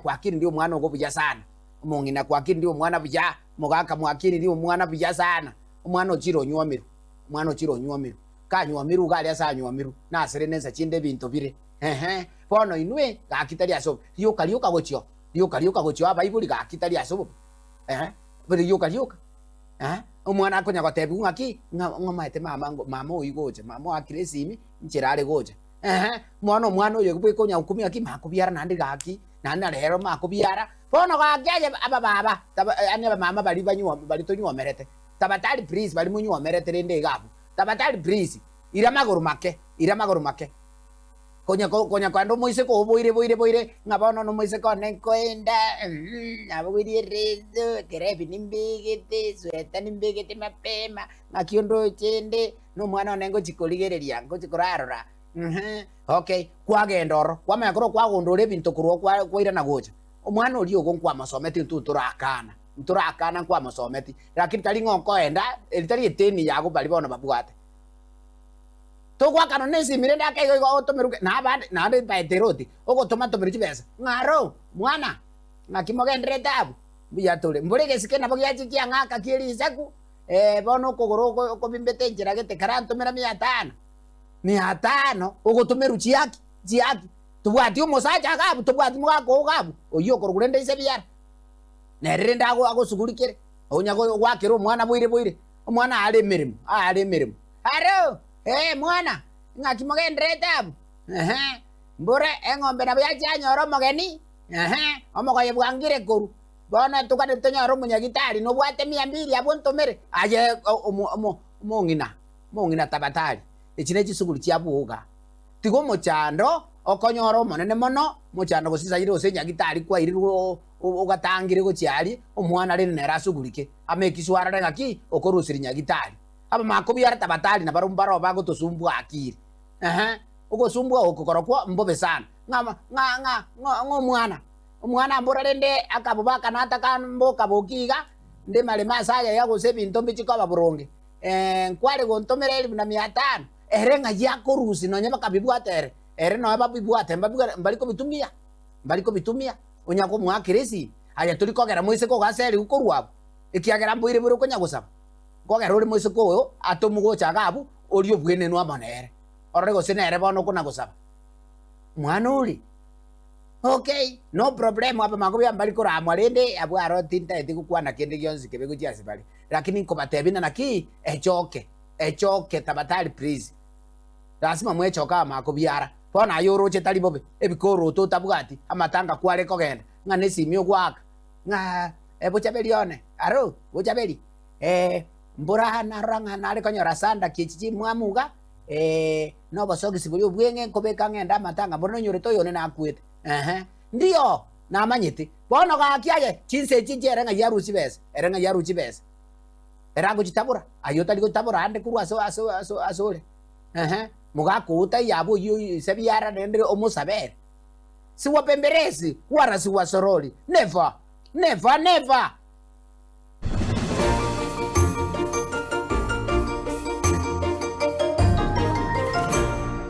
Kwakinirie omwana ogo buya sana, omong'ina kwakinirie omwana buya, omogaka mwakinirie omwana buya sana, omwana ochire onywomirwe, omwana ochire onywomirwe. Kanywomirwe iga aria ase anywomirwe, nasere nensa chinde ebinto bire, ehe. Bono inwe, gaki tari ase obobe, rioka rioka gochia oo, rioka rioka gochia oo abaibori gaki tari ase obobe, eh, rioka rioka, eh. Omwana akonya gotebiwa ng'aki, ng'a ng'omaete mama ngo mama oyio gocha, mama oakire esimi, nchera are gocha. Eeh, bono omwana oyo bweka onya gokumia ng'aki makobiara naende gaki, naende na rero makobiara, bono gaki aye abababa taba yaani abamama baria banywo baria tonywomerete, tabatari please baria monywomerete rende iga abwo, tabatari please, ira magoro make, ira magoro make. Konya ko konya kogenda omoiseke oo boire boire boire, ng'a bono nomoiseke one nkoenda mh, nabogoirie ereso, ekerebi nimbegete, esweta nimbegete mapema, ng'aki ondoche inde. Nomwana one ngochia korigereria, ngochia korarora, eeh, okay, kwagenda ororo, kwamanya korwa kwagondora ebinto korwa oo kwairana gocha, omwana oria ogo nkwamosometie intwe ntorakana, ntorakana nkwamosometie, lakini tari ng'a okoenda, eri tari eteni yago baria bono babwate. Togoakana na esimi rende ake igo igo otomerwe na abande naende by the road, ogotoma tomerwe chibesa, ng'a aroo, mwana, ng'aki mogendererete abwo? Mbuya tore, mbore egesike nabo giachia kiang'aka kie risaku. Ee, bono okogoro oko okobimbete enchera gete karantomera mia tano, mia tano, ogotomerwa chiaki, chiaki, tobwati omosacha iga abwo, tobwati mogaka oo iga abwo, oyio okorokwa rende ise biara. Nere rende ago agosugurikere, onya go goakera omwana boire boire, omwana aare emeremo, aare emeremo, aroo, ee mwana, ng'aki mogendererete abwo, ehe, mbora eng'ombe nabo yachia yanyora omogeni, ehe, omogoye bwangire korwa. Bono togane tonyore omonyagitari, nobwate mia mbili abwo ntomere. Aye omong'ina, omong'ina tabatari, echi ne chisuguri chia bwoga. Tiga omochando okonyora omonene mono, omochando gose isayire gose enyagitari kwairirwe ogatangire gochia aria, omwana rende nere asugurike, amake sure arore ng'aki okorusiria nyagitari. Abamakobiara tabatari nabarobwo mbaro bagotosumbua akiri. Ehe, ogosumbua oko korokwo mbobe sana, ng'a ng'a ng'a ng'a omwana. Omwana ambora rende akaboba akanata mboka boki iga, ndimareme ase aya iga gose ebinto mbichi koba boronge. Nkware gontomera elifu na mia tano, ere ng'ai akorusia nonya bakabibwata ere, ere nonya babibwate mbari kobitumia, mbari kobitumia, onya komoakera esimi, aye tori kogera moiseke ogo ase erigu korwa abwo, ekiagera mboire bore okonya gosaba. Nkogera ore moiseke oyo atomwe gocha iga abwo, orie obwenenu amo nere, orore gose nere bono okona gosaba. Mwana oria. Okay, no problem abamagobi mbari koramwa rende abwo aro tintageti gokwana kende gionsi kebe gochia ase bare. Lakini nkobatebia ng'a naki echoke, echoke tabatari please. Lasima mwechoke abamakobiara. Bono aye oroche tari bobe, ebikoroto otabwati, amatanga kware kogenda, ng'a nesimi ogoaka, ng'a bochaberi one, aro bochaberi, mbora narora ng'a nare konyora sandaki echi chimwamu iga. na obosogisi boria obweng'e nkobeka ng'ende amatanga mboro nonyorete oyone nakwete. Ehe, ndio, namanyete. Bono gaki aye, chinsa echi nchiere ng'ai arue chibesa, ere ng'ai arue chibesa. Ere agochitabora, aye otari gochitabora ande korwa ase ase ase ase ore. Ehe, mogaka oo taiyo abwo oyio ise biara rende omosabe ere. Siwabembelezi wala siwasorori, never, never, never!